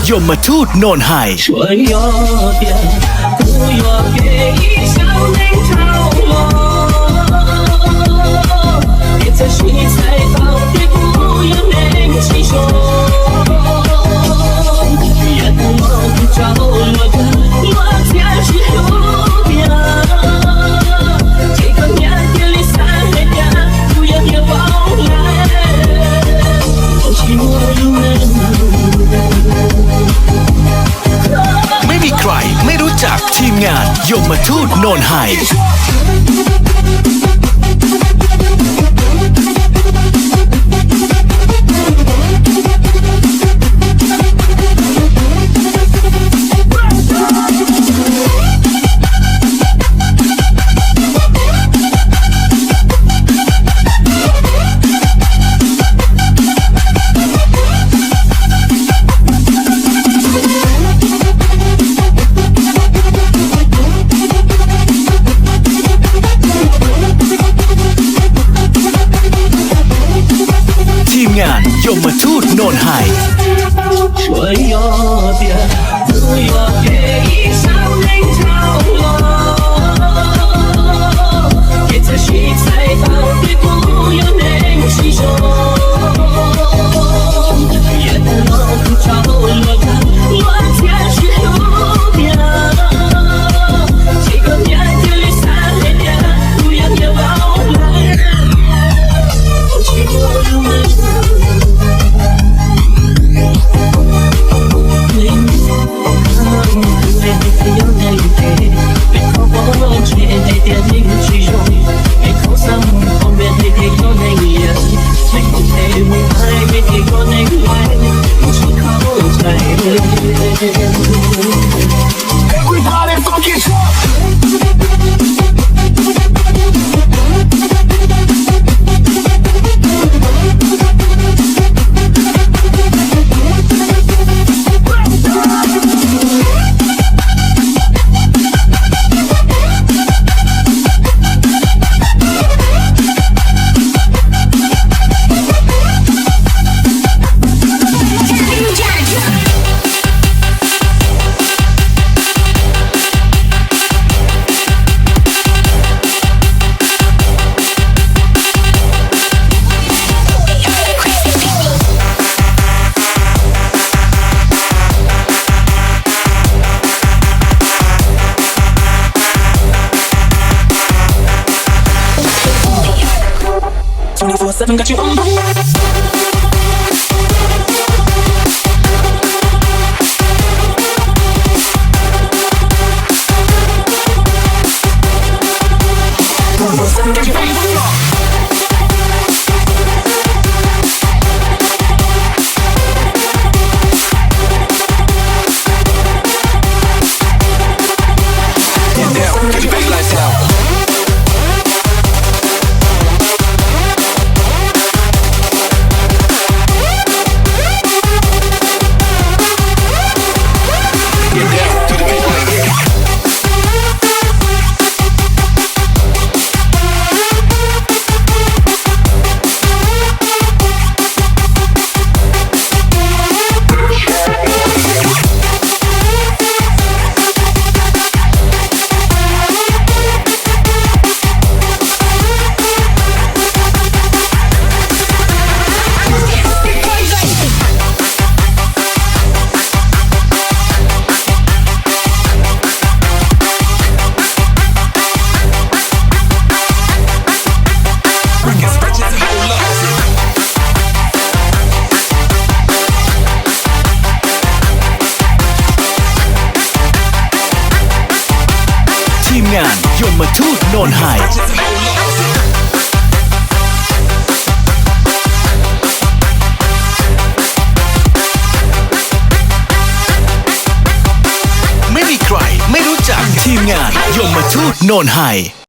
Yog Mathub Noon Hais. Tsuas yog tias kuv yuav kev ib zaug neej dhau los, tiam sis txawm sib txais tau tias kuv yuav neej tsis zoo. Yam kuv mob kuv tsaug luag tag, luag thiaj tsis hlub tiag. Ces koj niam cia li xav hais tias kuv yog niag vauv lawm, tsis muaj lub neej.ไม่มีใครไม่รู้จักทีมงานยมทูตโนนไฮ Team Ngan Yom Matuj Noon Hais. Tsuas yog tias kuv yuav kev ib zaug neej dhau los, ces txawm sib txais tau tias kuv yuav neej tsis zoo. Yam kuv mob kuv tsaug luag tag, luag thiaj tsis hlub tiag. Ces koj niam cia li xav hais tias kuv yog niag vauv lawm, tsis muaj lub neej. Everybody fucking jump. Team Ngan Yom Matuj Noon Hais. ไม่มีใครไม่รู้จักทีมงานยมทูตโนนไฮ